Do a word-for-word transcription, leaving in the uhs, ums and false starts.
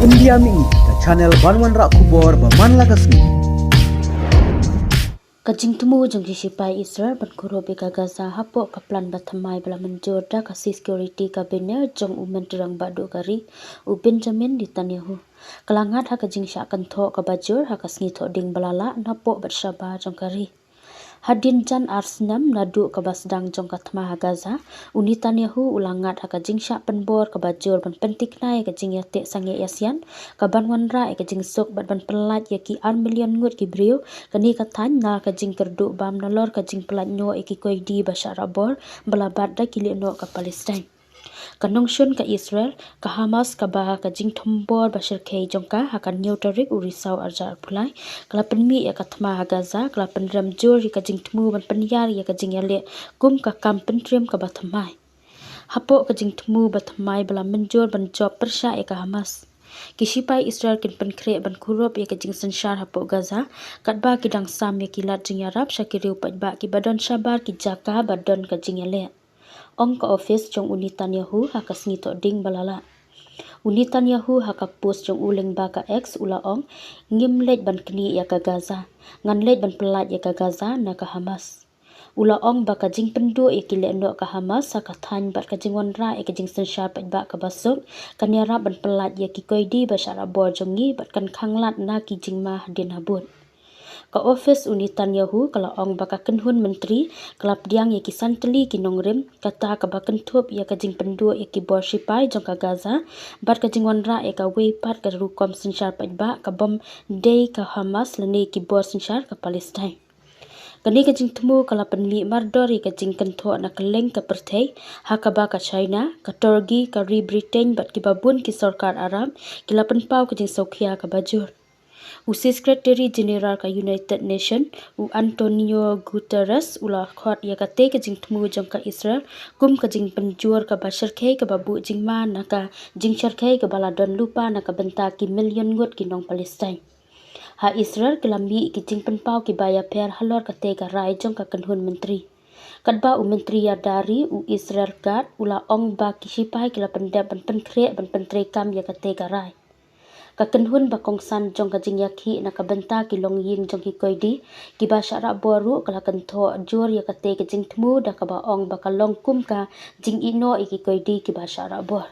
India Mih, ka channel ban wanrah khubor ba man la ka sngi. Ka jingthmu jong ki shipai Israel ban kurup ïa ka Gaza hapoh ka plan ba thymmai ba la mynjur da ka Security Cabinet jong u Myntri Rangbah Duh ka ri, u Benjamin Netanyahu, ka la ngat ha ka jingshah kynthoh kaba jur ha ka sngi Thohdieng ba la lah napoh bad shabar jong ka ri. Hadien jan ar snem naduh kaba sdang jong ka thma ha Gaza, u Netanyahu u la ngat ha ka jingshah pynbor kaba jur ban pynthikna ïa ka jingïateh sangeh ïasian, ka ban wanrah ïa ka jingsuk bad ban pyllait ïa ki ar million ngut ki briew, kane ka thaiñ na ka jingkyrduh bam nalor ka jingpyllait noh ïa ki koidi ba shah rah bor ba la bat da ki lehnoh ka Palestine. Ka nongshun ka Israel, ka Hamas, kaba ka jingthombor ba shyrkhei jong ka ha ka hynñiew tarik u Risaw arhajar arphew lai, ka la pynmih ïa ka thma ha Gaza, ka la pynrem jur ïa ka jingthmu ban pynïar ïa ka jingïaleh kum ka kam pyntriem kaba thymmai. Hapoh ka jingthmu ba thymmai ba la mynjur ban jop pyrshah ïa ka Hamas, ki shipai Israel kin pynkhreh ban kurup ïa ka jingsynshar hapoh Gaza, katba ki dang sam ïa ki lad jingïarap sha ki riew paidbah kiba don shabar ki jaka ba don ka jingïaleh, ong ka office jong u Netanyahu ha ka sngi Thohdieng ba la lah. U Netanyahu ha ka post jong u lyngba ka X u la ong, ngim leit ban knieh ïa ka Gaza, ngan leit ban pyllait ïa ka Gaza na ka Hamas. U la ong ba ka jingpynduh ïa ki lehnoh ka Hamas ha ka thaiñ bad ka jingwanrah ïa ka jingsynshar paidbah kaba suk kan ïarap ban pyllait ïa ki koidi ba shah rah bor jong ngi bad kan khanglad na ki jingma hadien habud. Ka office u Netanyahu ka la ong ba ka kynhun myntri ka la pdiang ïa ki san tylli ki nongrim, kata kaba kynthup ïa ka jingpynduh ïa ki bor shipai jong ka Gaza bad ka jingwanrah ïa kawei pat ka rukom synshar paidbah ka bym dei ka Hamas lane ki bor synshar ka Palestine. Kane ka jingthmu ka la pynmih mardor ïa ka jingkynthoh na kylleng ka pyrthei, ha kaba ka China, ka Turkey, ka ri Britain bad kiba bun ki sorkar Arab ki la pynpaw ka jingsngewkhia kaba jur. U Secretary General ka United Nations, u Antonio Guterres, u la khot ïa katei ka jingthmu jong ka Israel kum ka jingpynjur kaba shyrkhei kaba buh jingma na ka jingshyrkhei kaba la don lypa na ka bynta ki million ngut ki nong Palestine. Ha Israel ki la mih ki jingpynpaw kiba ïapher halor katei ka rai jong ka kynhun myntri. Katba u Myntri Ïada Ri u Israel Katz u la ong ba ki shipai ki la pyndep ban pynkhreh ban pyntreikam ïa katei ka rai. Ka kynhun ba kongsan jong ka jingïakhih na ka bynta ki longïing jong ki koidi kiba shah rah bor ruh ka la kynthoh jur ïa katei ka jingthmu da kaba ong ba ka long kum ka jingïehnoh ïa ki koidi kiba shah rah bor.